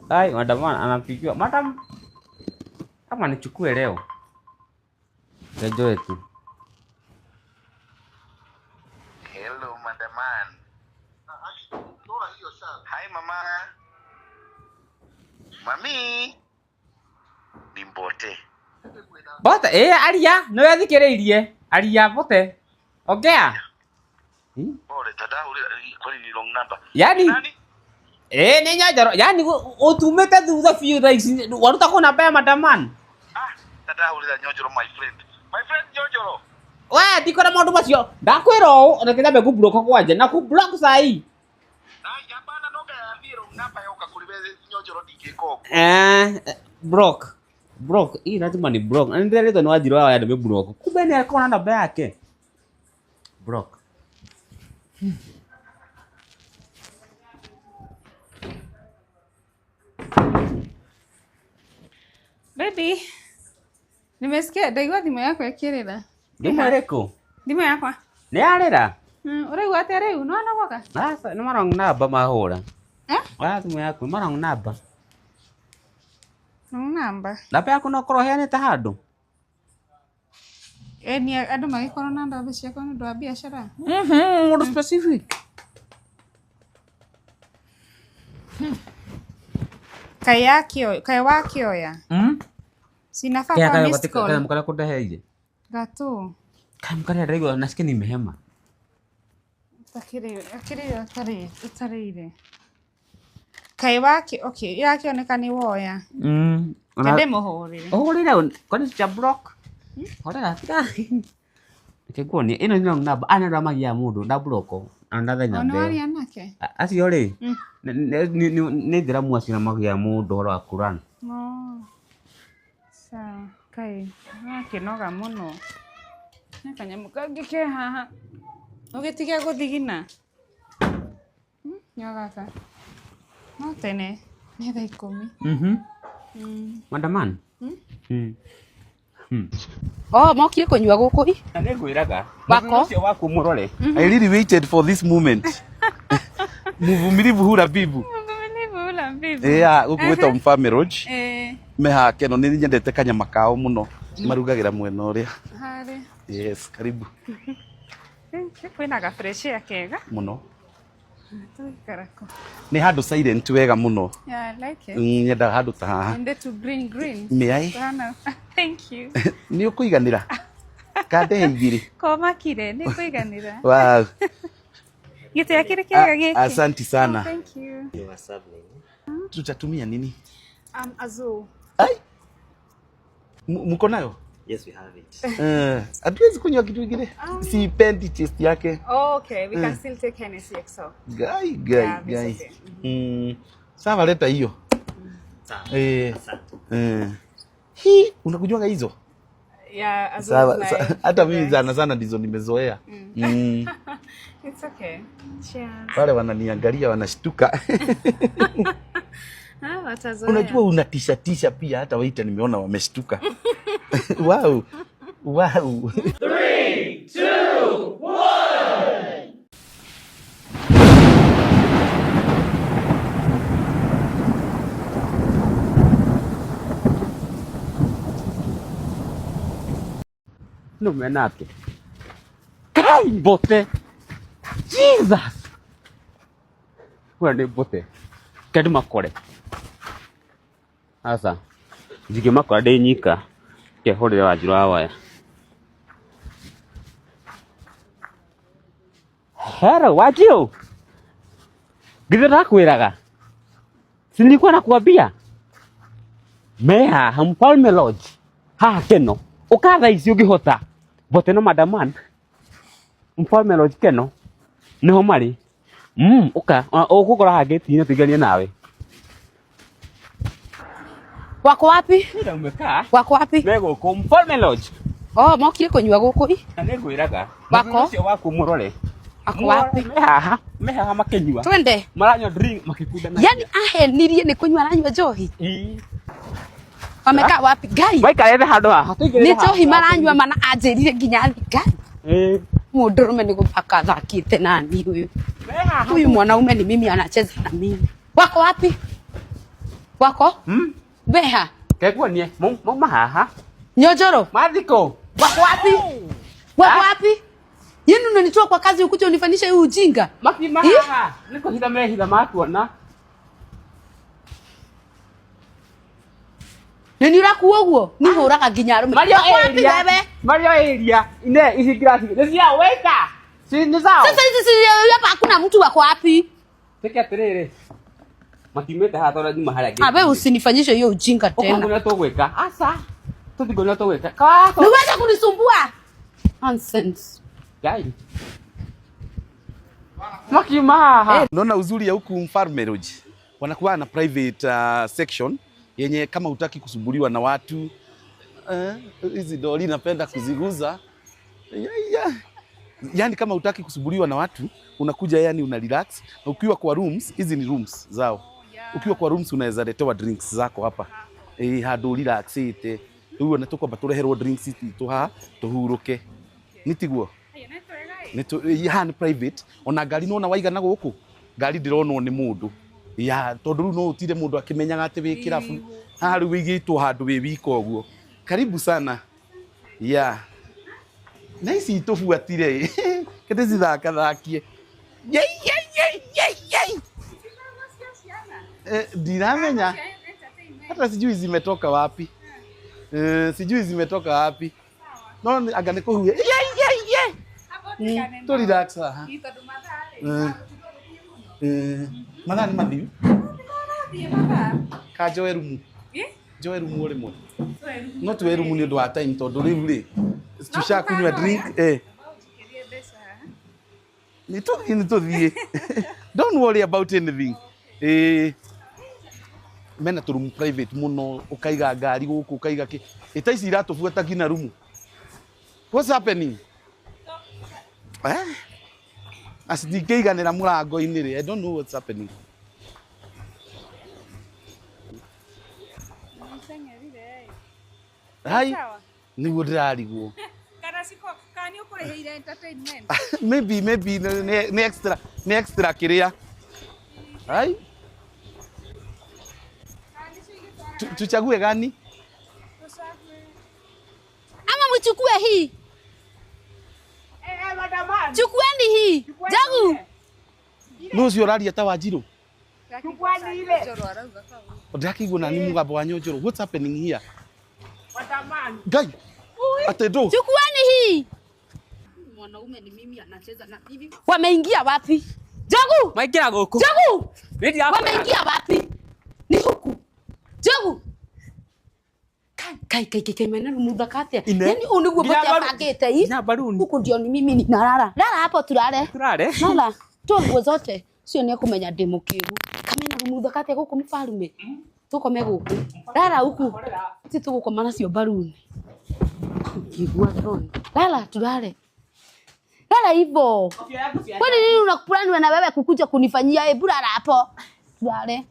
Ai, madam anapigiwa. Madam kama nichukue leo. Enjoy tu. Hello, madaman. Hi, mama. Mami. Ni mbote. Bote, eh, aria, nĩ wethikĩrĩirie. Aria, bote. Ongea. Pole, tada kwani ni long number. Yani, Nani? eh, nĩ nyanjaro. Yani, ũtumĩte thutha biũ thaa ici. Waruta kũ namba ya madaman? Ah, tada ulira Nyojoro my friend. My friend Nyojoro. We, ndikwenda maũndũ macio. Ndakwĩra ũũ, reke nyambe ngũblock kwanja. Na kũblock sahi. Ai, hapana noga ya wrong number yoka kuri we Nyojoro ndingĩka Eh, block. Block. Hii lazima ni block. Na ndio ni wajiri wao ya block. Kumbe ni alikuwa na namba yake. Block. Baby, nimesikia ndaigua thimũ yakwa ĩkĩrĩra. Thimũ ĩrĩkũ? Thimũ yakwa. Nĩ yarĩra? Ũraigua atĩa rĩu? Nĩ wanogoka? Aca, nĩ marong namba mahũra. Eh? Oya thimũ yaku, nĩ marong namba. Wrong number. Namba yaku no ũkorwo ũheanĩte handũ? Ĩ ni andũ magĩkorwo na namba ciakwa nĩ ũndũ wa biacara. Mũndũ specific. Kaĩ yakĩoya, kaĩ wakĩoya? Sinafaa Kaya kwa kaya missed call. kaya mkara kũndeheire. Gatũ. Kaya mkara ndĩraigua nasikia nimehema. Ũtakĩrĩ akĩrĩ ũtarĩ ũtarĩire. Kaĩ wakĩ okay, yakĩoneka nĩ woya. Reke ndĩmũhũrĩre. Ũhũrĩre kwani cha block? Hũrĩra tiga. Reke nguonie ĩno nĩ wrong number. Aya nĩ andũ arĩa magiaga mũndũ nda block another O nĩ namba ĩyo. waria nake? Acio rĩ nĩ ithĩramu acio na magiaga mũndũ ũhoro wa Quran. No. Sawa. Kaĩ wakĩnoga mũno. Nĩ kanyamũ kangĩ ke haha. Ũgĩtige gũthigina. Nyua gaka. No tene nĩ thaa 10. Mandaman. Oh, mokire kũnyua gũkũ i. Na nĩ ngwĩraga. Wako? Ũcio waku mũrore. I really waited for this moment. Mvumilivu hula mbivu. Mvumilivu hula mbivu. Yeah, gũkũ gwĩtwo Mfalme Lodge. Eh, Me haha Keno, nĩ nyendete kanyama kao mũno. Marugagĩra mwena ũrĩa. harĩ. Yes, karibu Thank you. Kwĩna ga fresh air kega. mũno. Tũgũikara kũ? Nĩ handũ silent wega mũno. Yeah, I like it. Nyendaga handũ ta haha. And to green green. May I? Kũhana. Thank you. Nĩ ũkũiganĩra? Kandehe igĩrĩ. Komakire, nĩ kũiganĩra. Wow. Gĩtĩ kĩrĩ kĩega gĩkĩ. Asanti sana. Oh, thank you. Tutatumia nini? Azul. Ai. Mko nayo? Yes, we have it. Hatuwezi kunywa kitu kingine. Sipendi taste yake. Oh, okay, we can still take Hennessy XO. Gai gai Yeah, it's gai. okay. Sawa, leta hiyo. Sawa. Eh. Asante. Eh. Hii unakujuaga hizo? Yeah, Azul Sawa, is my hata mimi favorite. sana sana ndizo nimezoea. It's okay. Cheers. Wale wananiangalia wanashtuka. Ah, watazoea. Unajua unatisha tisha pia hata waiter nimeona wameshtuka. Wow. Wow. 3, 2, 1. No menake. Kai mbote. Jesus. We nĩ mbote. Kendi makore. Aca. Ndingĩmakora ndĩ nyika. Kehũrĩre Wanjiru wa waya. Hello, Wanjiru. Githĩ ndakwĩraga? Si nilikuwa nakwambia? Me haha Mfalme Lodge. Haha Keno. Ũka thaa ici ũngĩhota. Mbote no Madaman. Mfalme Lodge Keno. Nĩho marĩ. Ũka, ũgũkora haha gate-inĩ tũiganie nawe. Wako wapi? Ndio umekaa. Wako wapi? Me gũkũ Mfalme Lodge. Oh, mokire kũnyua gũkũ i. Na nĩ ngwĩraga. Wako? Mũthuri ũcio waku mũrore. Ako wapi? Me haha, me haha makĩnyua. Twende. Maranyua drink makĩkundanagia. Yaani ahenirie nĩ kũnyua aranyua njohi. Ii. Wamekaa wapi? Ngai. Maikarĩte handũ haha. Tũigĩrĩre Nĩ haha. njohi maranyua mana anjĩrire nginya thi. Ngai. Ĩĩ. Mundurume ni guthaka athakite nani huyu. Huyu mwanaume ni mimi anacheza na mimi. Wako wapi? Wako? Hmm? Beha. Kekuonie mauma haha. Nyojoro. Mathiko. Wako wapi? Wako wapi? Yenu unanitoa kwa kazi ukuja unifanyisha hii ujinga. Makiuma haha. Nĩ kũhitha mehitha matuona. Nĩ nĩ ũrakuo ũguo? Nĩ hũraga nginya arũme. Mario Wako wapi area. wewe? Mario area. Ine ici ngirathi. Nĩ cia waiter. Si nĩ zao. Sasa hizi si hapa hakuna mtu wako wapi? Teke atĩrĩrĩ. Matiumĩte haha tondũ nyuma harĩa Ah, wewe usinifanyishe hiyo ujinga tena. Ũkũngũria tũgwĩka. Aca. Tũtingũria tũgwĩka. Kawa. Niweze kunisumbua. Nonsense. Ngai. Makiuma haha. Unaona uzuri ya huku Mfalme Lodge, wanakuwa na private section yenye kama hutaki kusumbuliwa na watu hizi doli napenda kuziguza yeah. Yani kama hutaki kusumbuliwa na watu unakuja, yani una relax, na ukiwa kwa rooms, hizi ni rooms zao. Ukiwa kwa rooms unaweza letewa drinks zako hapa handu relaxite riu ona tukwamba tureherwo drinks itũ haha tuhuruke nĩ tiguo haha nĩ private ona ngari nona waigana gũkũ ngari ndĩronwo nĩ mũndũ ya tondũ rĩu no ũtire mũndũ akĩmenyaga atĩ wĩ kĩrabu haha rĩu wĩigĩtwo handũ wĩ wika ũguo karibu sana ya na ici itũbuatire kĩndĩ cithakathakie yei yei yei yei yei. Ndiramenya hata sijui zimetoka wapi. Sijui zimetoka wapi no anga nĩ kũhuhia yei yei yei tũ relax haha. Mathaa nĩ mathiu ka njoe rumu njoe rumu o rĩmwe no tuoe rumu nĩ ũndũ wa time tondũ rĩu rĩ tushakunywa drink nĩ tũthiĩ nĩ tũthiĩ don't worry about anything mena tũrumu private mũno ũkaiga ngari gũkũ ũkaiga kĩ ĩta ici iratũbuata nginya rumu. What's happening? Acitingĩiganĩra mũrango-inĩ rĩ. I don't know what's happening. Hai nĩguo ndĩrarigwo. Maybe maybe nĩ extra nĩ extra kĩrĩa hai tuchague gani? Ama mchukue hii. Chukueni hii. Jagu. No ũcio ũraria ta Wanjirũ ndĩrakĩigua nani mũgambo wa Nyonjoro. What's happening here? Ngai atĩ ndũ Chukueni hii. Mwanaume ni mimi anacheza na mimi. Wameingia wapi? Jagu. Maingĩra gũkũ. Jagu. Nĩ Wameingia wapi? Ni huku. Jagu. Kai kai kai kai kai mena muthaka atia? Ine. Yani huu niguo Nginya bote abangite hii. Nginya baruni. Huku ndio ni mimi ninalala. Lala hapo tulale. Turare. Lala. Toa nguo zote. Sio ni kumenya ndi mukigu. Kamena muthaka atia guku mfalume. Tukome guku. Lala huku. Si tugukoma nacio baruni. Ngigua thoni. Lala tulale. Lala hivyo. Kwani nini unaplani na wewe kukuja kunifanyia? Hebu lala hapo. Tulale.